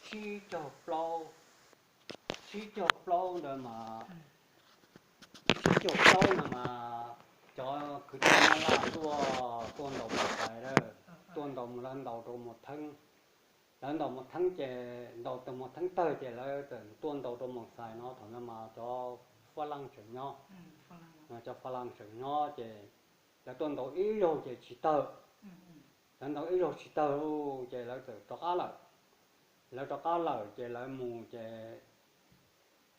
Tsib caug plaub, tsib caug plaub ntawd mas, tsib caug plaub ntawd mas cov kwv tij Nyab Laj tuaj, tuaj ntaus Moos Xais lawm, tuaj ntaus, lawv ntaus rau Moos Theeb, lawv ntaus Moos Theeb ces ntaus tau Moos Theeb tawg ces lawv txawm tuaj ntaus rau Moos Xais no. Thaum ntawd mas cov Fab Laj tseem nyob, cov Fab Laj tseem nyob ces lawv tuaj ntaus ib zaug ces tsis tawg, lawv ntaus ib zaug tsis tawg ces lawv txawm rov qab lawm. Lawv rov qab lawm ces lawv mus ces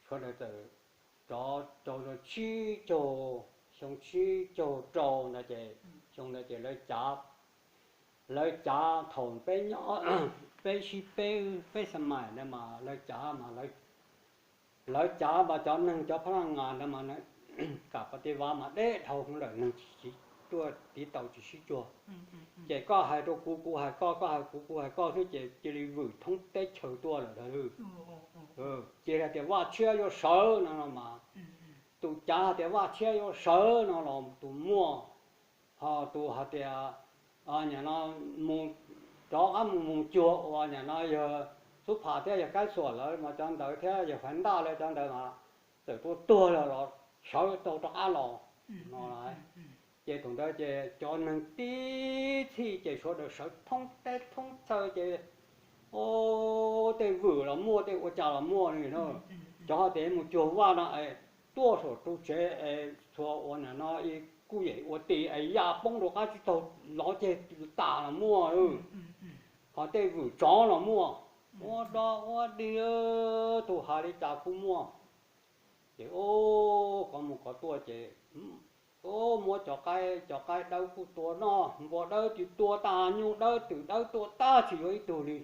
sawv daws txawm rov rau tsib caug, xyoo tsib caug rau ntawd ces, xyoo ntawd ces lawv cav, lawv cav thaum peb nyob, peb sib peb, peb xa mais ntawd mas lawv cav mas, lawv cav mas cov neeg cov Phab Laj Ngas ntawd mas kam pas tis vas mas deb dhau hwv lawm, neeg tsis tuaj tiv taus tsis sib cuag. Ces koj hais rau kuv, kuv hais koj, koj hais kuv, kuv hais koj xwb ces cia li vwm thoob teb chaws tuaj lawm ntag. Ces hais tias Vaj Tshiab yuav sawv no no mas, tus cav hais tias Vaj Tshiab yuav sawv no los tus muaj, ho tus hais tias nim no mus, rov qab mus, mus cuag uas nim no yog Xub Phas thiab yog Kaib Xuam lawv mas cov ntawd thiab yog Faiv Ntaj lawv cov ntawd mas txawm tuaj tuag lawm los sawv tau rov qab los no. Ces thaum ntawd ces cov neeg tib txhij ces sawv daws sawv thoob teb thoob chaw ces, o, tej vwm los muaj, tej ua cas los muaj li na. Cov hais tias mus cuag Vaj no es tuaj saum ru tsev es txhua ua nim no kuj yeej ua ti es ya poob rau qab tsib taug lov ceg tas los muaj. Ho tej vwm tsov los muaj, ua dog ua dig, tus hais li cas kuj muaj. Ces, o, kov mus kov tuaj ces, o, muab cov qaib, cov qaib dawb kuj tua noj, npua dawb ces tua tas, nyuj dawb twm dawb tua tag tsis yuav ib tug li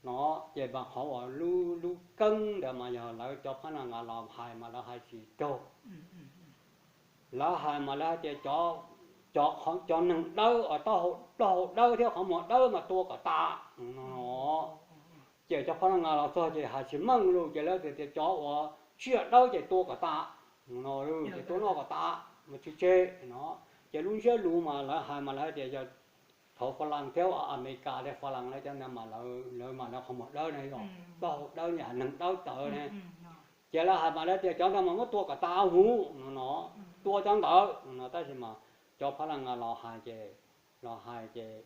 no. Ces mas qhov uas lub, lub keeb ntawd mas yog lawv cov Phab Naj Ngas los hais mas lawv hais tsis raug. Lawv hais mas lawv hais tias cov, cov, cov neeg dawb, plaub hau dawb thiab qhov muag dawb mas tua kom tas no. Ces cov Phab Naj Ngas los txog ces hais tsis meej lus ces lawv tias cov uas tsiaj dawb ces tua kom tas no, ces tua noj kom tas mas tsis tseg no. Ces lub ntsiab lus mas lawv hais mas lawv tias yog thaum Fas Las thiab Amelikas thiab Fas Las lawv cov ntawd mas lawv mas lawv qhov muag dawb ne, yog plaub hau dawb, yog neeg dawb tawv ne. Ces lawv hais mas lawv tias cov ntawd mas muab tua kom tas huv no no, tua cov ntawd no. Tab sis mas cov Phab Las Ngas los hais ces, los hais ces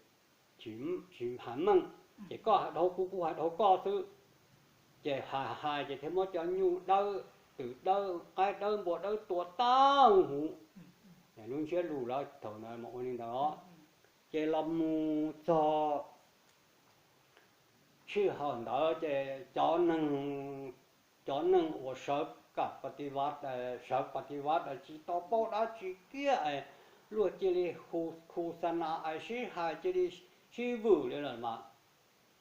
tsis hais meej, ces koj hais dhau kuv, kuv hais dhau koj xwb. Ces hais hais ces thiaj muab cov nyuj dawb, twm dawb, qaib dawb, npua dawb tua tag huv. Lub ntsiab lus lawv thaum ntawd mas ua li ntawd. Ces los mus txog sij hawm ntawd ces cov neeg, cov neeg uas sawv kam pas tis vav, sawv pas tis vav tsis tau paub dab tsi kiag, luag cia li khu xa na es sib hais cia li sib vwm li lawm mas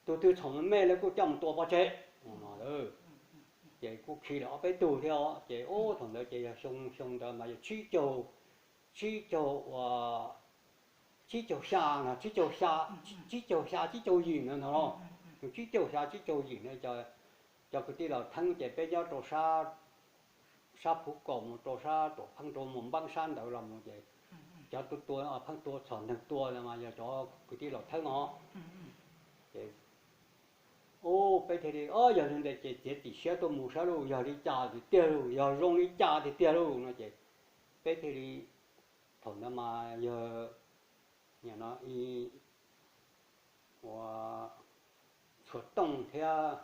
tus twg txhaum me me lawv kuj coj mus tua pov tseg no. Ces kuj khi lawm ob peb tug thiab os. Ces ub thaum ntawd ces yog xyoo, xyoo ntawd mas yog tsib caug, tsib caug, tsib caug xya no, tsib caug xya, tsib caug xya tsib caug yim ntawd no los, tsib caug xya tsib caug yim no. Cov kwv tij Laus Theeb ces peb nyob rau sab, sab Phuv Kaum mus rau sab Tuam Pheej rau mus npaab sab ntawd los mus ces cov tua tua, pheej tua txhom neeg tua mas yog cov kwv tij Laus Theeb os. Ces ub peb thiaj li, o, yog li ntawd ces txiav txim siab tuaj mus saib lauj, yog li cas tiag tiag lauj, yog zoo li cas tiag tiag lauj no ces peb thiaj li, thaum ntawd mas yog nim no ua Tshuas Tooj thiab,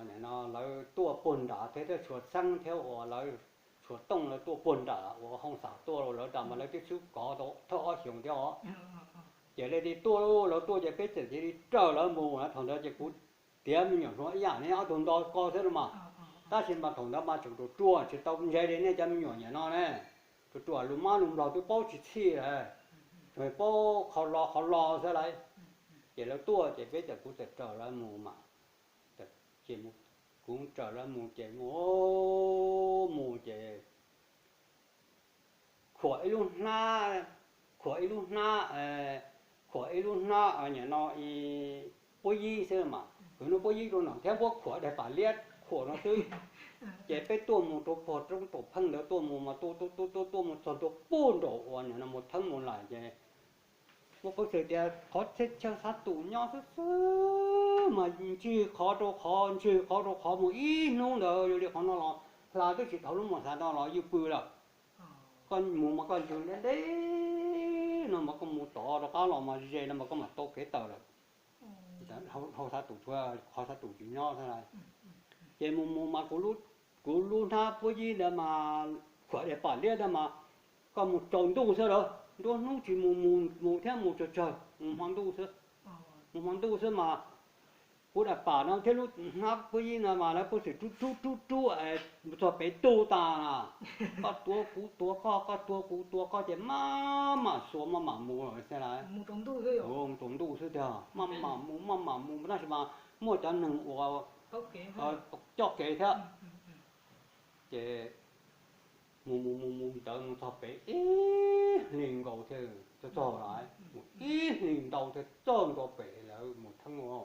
nim no lawv tuaj puag nram thiab, thiab Tshuas Xeeb thiab uas lawv, Tshuas Tooj lawv tuaj puag nram uas Hooj Xam tuaj lawm nram mas lawv twb xub kov tau thawj ob xyoos thiab os. Ces lawv thiaj tuaj, lawv tuaj ces peb txawm cia li raws lawv mus na. Thaum ntawd ces kuv tiav me nyuam hluas ib yam li ob tug nto ko xwb no mas, tab sis mas thaum ntawd mas tseem ruam ruam tsis tau ntse li nej cov me nyuam nim no ne, ruam ruam lus Mab lus Nplog twb paub tsis txhij lawm, tsuas paub qhov lo qhov lo xwb lauj. Ces lawv tuaj ces peb txawm, kuv txawm raws lawv mus mas, ces kuv raws lawv mus ces mus, mus ces khuam ib lub hnab, khuam ib lub hnab, khuam ib lub hnab nim no puab yib xwb mas, kwv nub puab yib rau no thiab muab khuam daim pam liab khuam no xwb. Ces peb tuaj mus rau puag roob Tuam Pheej ntawd tuaj mus mas tuaj tuaj tuaj tuaj mus txog ntua puag nraum uas nim no mus Theeb mus Laim ces muaj peev xwm tias qhov txhia chaw xav tus nyob xwb xwb mas ntswg qhov rau qhov, ntswg qhov rau qhov mus ib hnub ntawd, yog li qhov no los hla twb tsis tau lub mos xav no los ywj pw lawm. Koj mus mas koj ntswg ntev ntev no mas koj mus tod rov qab los mas ze no mas koj mam tau kev tawm lawm. Hauv xav tus tshuav qhov xav tus tsis nyob thiab lauj. Ces mus mus mas kuv lub hnab puab yib ntawd mas khuam li pam liab ntawd mas koj mus tsaus ntuj xwb lawm, nruab hnub tsis mus, mus thiab mus tsawg tsawg, mus hmo ntuj xwb. Mus hmo ntuj xwb mas kuv daim pam no thiab lub hnab puab yib no mas lawv puab txwm rub rub rub rub txog pem tu tas na. Koj tuav kuv tuav koj, koj tuav kuv tuav koj ces maj mam xuas maj mam mus lawm xwb lauj. Mus tsaus ntuj xwb tiag, maj mam mus maj mam mus tab sis mas muaj cov neeg uas coj kev thiab. Ces mus mus mus mus ntawd mus txog pem ib hlis nkaus thiaj txog lawm, mus ib hlis ntau thiaj txog ntua pem lawv mus theeb ua.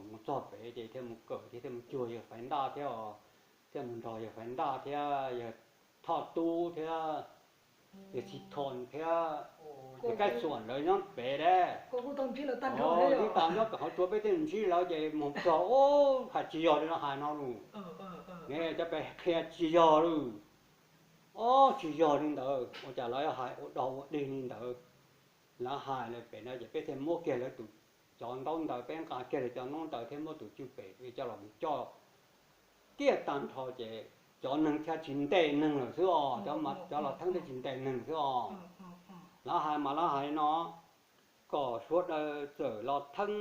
Mus txog pem ces thiaj mus kawm thiab thiaj mus cuag yawg Faiv Ntaj thiab, thiaj mus nrog yawg Faiv Ntaj thiab yawg Thoj Tub thiab yawg Txiv Thoj thiab yawg Kaib Xuam lawv nyob pem dab. Ib tag nyob pem qhov tsua peb thiaj ntsib lawv ces mus txog ub hais tsis yog li no hais no lus. Cov pem qhia tsis yog lus. Ob, tsis yog li ntawd, ua cas lawv hais ua dog ua dig li ntawd? Lawv hais lawm pem no ces peb thiaj muab kiag lawv tus, cov ntaub ntawv, peb nqa kiag lawv cov ntaub ntawv thiab muab tus cwj pem coj los mus coj kiag tag nrho ces cov neeg thiaj tsis ntes neeg lawm xwb os, cov los theeb thiaj tsis ntes neeg xwb os. Lawv hais mas lawv hais li no, kom sawv daws txawm los theeb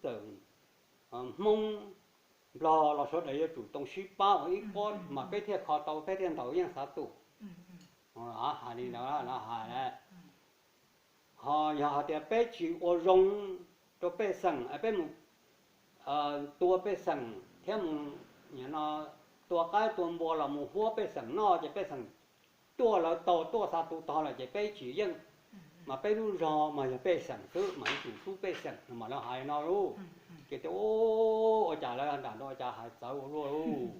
txawm Hmoob Nplog los sawv daws yuav tsum tau sib pab ua ib pob mas peb thiaj kho tau, peb thiaj ntaus yeej xav tus. Lawv hais li ntawd, lawv hais lawm. Ho yog hais tias peb tsis ua zoo rau pej xeem, peb mus tua pej xeem thiab mus tua qaib tua npua los mus huab pej xeem noj ces pej xeem tuaj lawv tau tuaj xa tus tog lawm ces peb tsis yeej, mas peb lub zog mas yog pej xeem xwb mas yuav tsum hlub pej xeem no mas lawv hais no lauj. Ces tias ua cas lawv nram no ua cas hais txawv ua luaj lauj.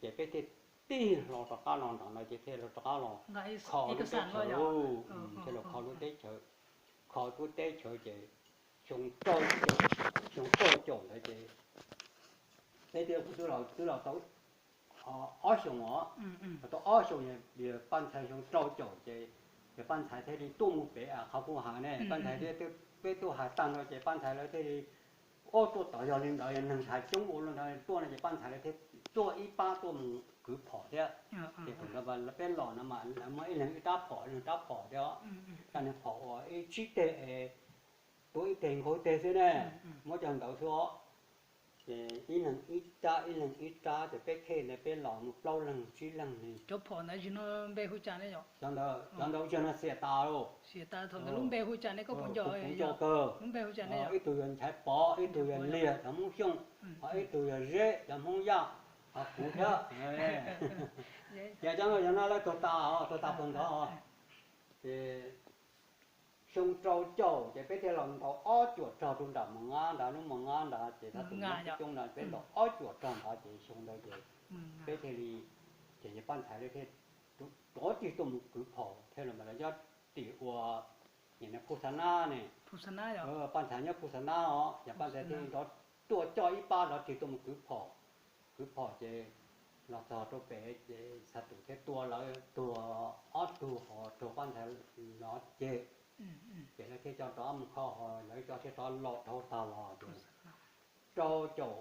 Ces peb thiaj tig hlo rov qab los nram no ces thiaj rov qab los kho lub teb chaws lauj. Thiaj los kho lub teb chaws, kho lub teb chaws ces xyoo rau caum, xyoo rau caum ntawd ces peb twb los, twb los tau ob xyoos os, tau ob xyoos, Paj Ntxhais xyoo rau caum ces, ces Paj Ntxhais thiaj li tuaj mus pem qhov kuv hais ne, Paj Ntxhais thiaj, peb tuaj hais tag nrho ces Paj Ntxhais lawv thiaj li, ub, tuaj tod yog li ntawd, neeg ntxhais coob ua luaj ntawd tuaj no ces Paj Ntxhais lawv thiaj tuaj ib pab tuaj mus kwv phom thiab. Ces thaum ntawd peb los no mas lawv muaj ib leeg ib rab phom, ib leeg rab phom thiab, rab neeg phom uas ib tsib teg, tuav ib teg nkaug ib teg xwb ne, muab cov ntawd xwb os. Ces ib leeg ib rab, ib leeg ib rab, ces peb khej ntawd peb los muaj plaub leeg tsib leeg li. Cov phom ntawd, cov ntawd tsis yog no xiam tas lauj. Kuv nco kawg. Ib tug yog Nchaiv Pov, ib tug yog Liag cov Hmoob Xyooj, ho ib tug yog Zeb cov Hmoob Yaj, ho kuv thiab. Ces cov no yog no lawv tuag tas, tuag tas puag ntawd. Ces xyoo rau caum ces peb thiaj los ntaus ob cuam rog rau nram Mos Ngab ntawd, lub Mos Ngab ntawd ces tus Mos Ngab coob ntawd peb ntaus ob cuam rog ntawd ces xyoo ntawd ces peb thiaj li, ces yawg Paj Ntxhais lawv thiaj rov tig tuaj mus kwv phom thiab los mas lawv nyob tim ua, nim no Phu Xa Nab ne. Paj Ntxhais nyob Phu Xa Nab os, yawg Paj Ntxhais thiaj li nrov tuaj coj ib pab nrov tig tuaj mus kwv phom. Kwv phom ces los txog rau pem ces Xa Tus thiaj tua lawv tuag ob tug ho raug Paj Ntxhais nrov ceg. Ces lawv thiaj coj rov mus kho ho lawv cov thiaj rov los dhau tag los ces rau caum,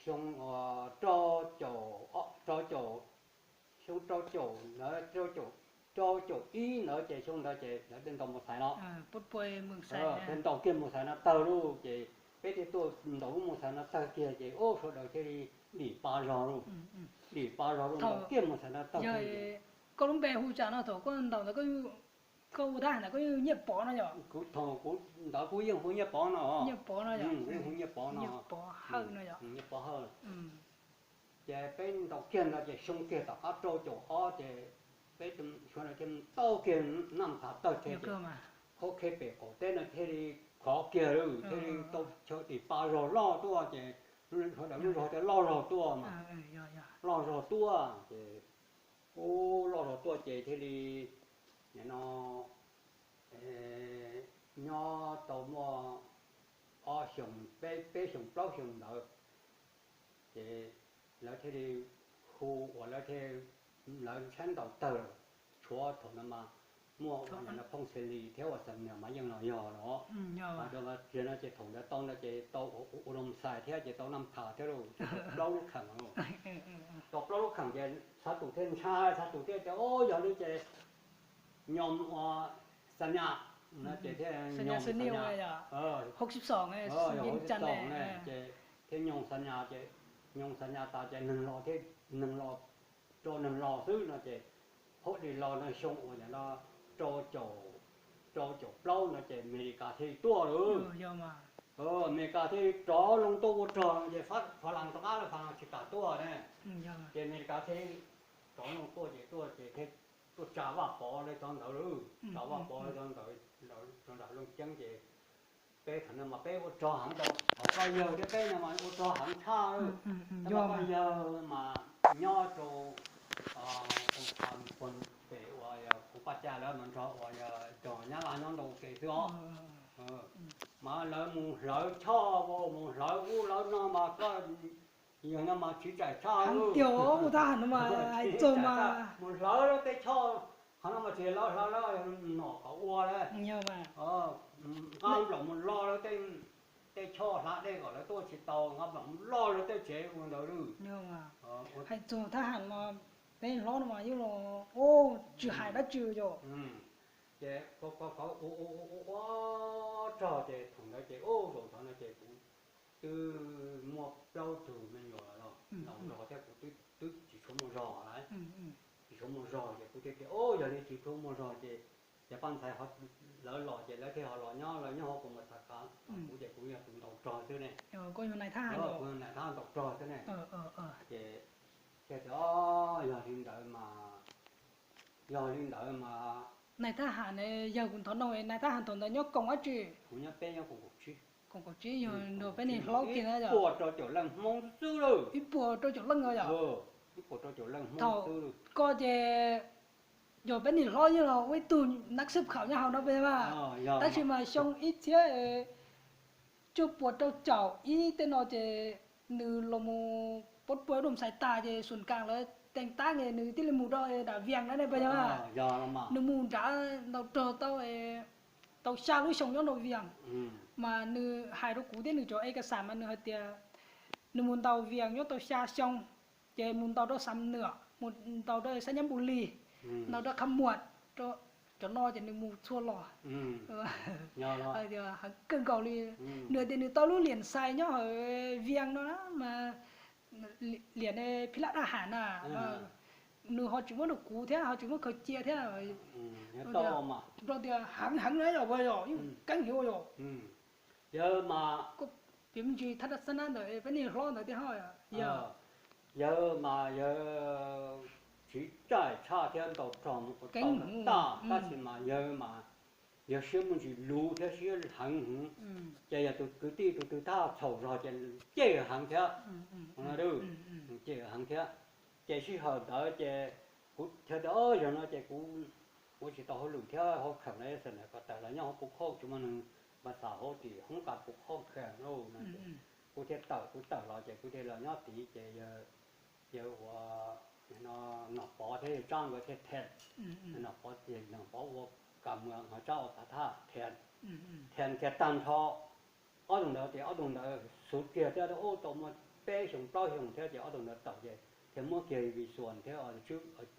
xyoo rau caum, rau caum, xyoo rau caum ntawd, rau caum ib ntawd ces xyoo ntawd ces lawv thiaj ntaus Mus Xais no. Thiaj ntaus kiag Mus Xais no tawg lauj ces peb thiaj tuaj ntaus lub Mus Xais no tawg kiag ces ub sawv daws thiaj li dim pa zog lauj. Dim pa zog lauj, ntaus kiag Mus Xais no tawg kiag. Koj lub npe hu cas no thaum koj ntaus ntawd, koj ua tab hais ntawd koj yeej hu Nyiaj Pov no yom? Kuv thaum kuv ntawd kuv yeej hu Nyiaj Pov no. Yeej hu Nyiaj Pov no. Nyiaj Pov Hawj. Ces peb ntaus kiag ntawd ces xyoo kiag tom qab rau caum ob ces peb sawv daws thiaj tau kiag Naj Thav tawg thiab ces khov khej pem qaum teb no thiaj li khov kiag lauj, thiaj li tau chaw dim pa zog loj tuaj ces sawv daws lub zog thiaj loj zog tuaj mas. Loj zog tuaj ces, ub, loj zog tuaj ces thiaj li, nim no nyob tau muaj ob xyoos peb, peb xyoos plaub xyoos ntawd, ces lawv thiaj li hu uas lawv thiaj, lawv tshab ntaus tawg, tshuav thaum ntawd mas muaj ua phooj xi li thiab ua xam nias mas yeej los yog los. Tias no ces thaum ntawd tau no ces tau ua loo xais thiab ces tau naj phas thiab lauj, ces tau plaub lub kheem lauj. Tau plaub lub kheem ces xav tus thiaj ntshai, xav tus thiaj tias o yog li ces nyob ua xam nias no ces thiaj nyoog xam nias, hauv xib xoos ne, ces thiaj nyoog xam nias ces, nyoog xam nias tas ces neeg los thiab, neeg los rau neeg los xwb no ces, hauv li los no xyoo uas yog no rau caum, rau caum plaub no ces Amelikas thiaj tuaj lawm. Amelikas thiaj rov loo tuaj ua rog no ces Fas Las rov qab lawm, Fas Las tsis kam tuaj ne. Ces Amelikas thiaj rov loo tuaj ces tuaj ces thiaj tuaj tsa Vaj Pov lawv cov ntawd lauj, tsa Vaj Pov lawv cov ntawd rau nram Looj Ceeb ces peb thaum no mas peb ua rog heev, thaum koj yawg thiab peb no mas ua rog heev tshaj lauj. Koj yawg mas nyob rau pem uas kuv paj cai lawv mas nrog uas yog cov Nyab Laj nyob ntau kev xwb os. Mas lawv mus hlawv choj, mus hlawv ub hlawv no mas koj yawg no mas tsiv tsaim tshaj lauj. Mus hlawv lawv tej choj, qhov no mas tsis hlawv, hlawv lawv nom kom ua lawm. Nqa nplaum mus lo lawv tej choj hla dej kom lawv tuaj tsis tau, nqa nplaum mus lo lawv tej tsev ua ntawd lauj. Hais txog thab ham no, peb hlob no mas yeej los tsis hais dab tsi yom. Ces ua ua rog ces thaum ntawd ces ub zaum ntawd no ces kuv twb muaj plaub tug me nyuam los ntaus nrog thiab kuv twb tsis tshua muaj zog lawm. Tsis tshua muaj zog ces kuv thiaj tias o yog li tsis tshua muaj zog ces, ces pab ntxhais lawv los ces lawv thiaj ho los nyob, lawv nyob hauv kuv mas xav kav kuv ces kuv yog tus ntaus rog xwb ne. Kuv yog nais thab ham ntaus rog xwb ne. Ces thiaj tias o yog li ntawd mas, yog li ntawd mas nais thab ham ne, yawg kuv ntov no nais thab ham thaum ntawd nyob koom dab tsi? Kuv nyob peb nyob koom kaum tsib. Koom kaum tsib yog nrog peb niag hlob kiag na yom. Ib puas rau caum leej Hmoob xwb lauj. Ib puas rau caum leej yom. Ib puas rau caum leej Hmoob xwb. Koj ces yog peb niag hlob yeej los ua ib tug nab xib khaum nyob hauv no peb mas, tab sis mas xyoo ib txhiab cuaj puas rau caum ib tej no ces nws los mus pob puas dum xais tas ces Xuam Kaas lawv tees tab nws thiaj li mus rau nram Vias na ne peb yog. Nws mus nrad ntaus rog tau, tau xya lub xyoo nyob nram Vias, mas nws hais rau kuv thiab nws cov e kas xam mas nws hais tias nws mus ntaus Vias nyob tau xya xyoo, ces mus ntaus rau Xam Nuam, mus ntaus rau Xab Nyab Npus Lis, ntaus rau Qhab Muas, cov no ces nws mus txhua los. Heev kawg nkaus li. Nws tias nws tau lub liam xais nyob hauv Vias no na mas, liam phij laj daj ham na, nws ho tsis muab rau kuv thiab ho tsis muab khaws cia thiab. Rau tias heev heev na yom, yog yeej keeb heev yom. Yawg mas, piav me ntsis thaj dab xab nab ntawm peb niag hlob ntawd thiab ho yog, yawg mas yawg tsiv tsaim tshaj thiab ntaus rog mus ua tau tag, tab sis mas yawg mas yawg siab muaj ntsis luv thiab siab heev heev, ces yog tus kwv tij tus twg thaj txhaum zog ces cem heev thiab. Cem heev thiab. Ces sij hawm ntawd ces kuv thiaj tias o yog no ces kuv ua tsis tau hauj lwm thiab hauj kheem lawm, xav kom tawm los nyob hauv Pub Khauj, tsis muaj neeg npaj xav hauv tim hoob kas Pub Khauj kheem lauj no ces kuv thiaj tawm, kuv tawm los ces kuv thiaj los nyob tid ces yawg ua Nom Pov thiab yawg Tsab nkawd thiaj them. Nom Pov, Nom Pov ua kas muas, ho Tsab ua pas thaj them, them kiag tag nrho. Ob tug ntawd ces ob tug ntawd xub kiag thiab, ub tau muaj peb xyoo plaub xyoo thiab ces ob tug ntawd tawm ces thiaj muab kiag Vis Xuas thiab,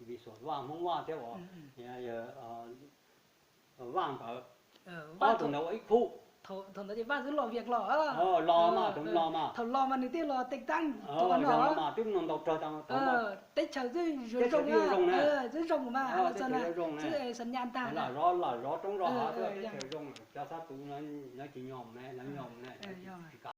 Vis Xuas Vaj, Hmoob Vaj thiab uas Vaj ntawd, ob tug ntawd ua ib khub. Thaum ntawd ces Vaj twb los Vias los, los mas, los mas, thaum los mas nws thiaj los tees tab, los mas twb ntaus rog teb chaws twb zoo zoo, twb zoo mas, twb zoo lam zov, lam zov roob zov hav, teb chaws zoo, cov xab tus lawv tsis nyob ne, lawv nyob ne, tsis kam.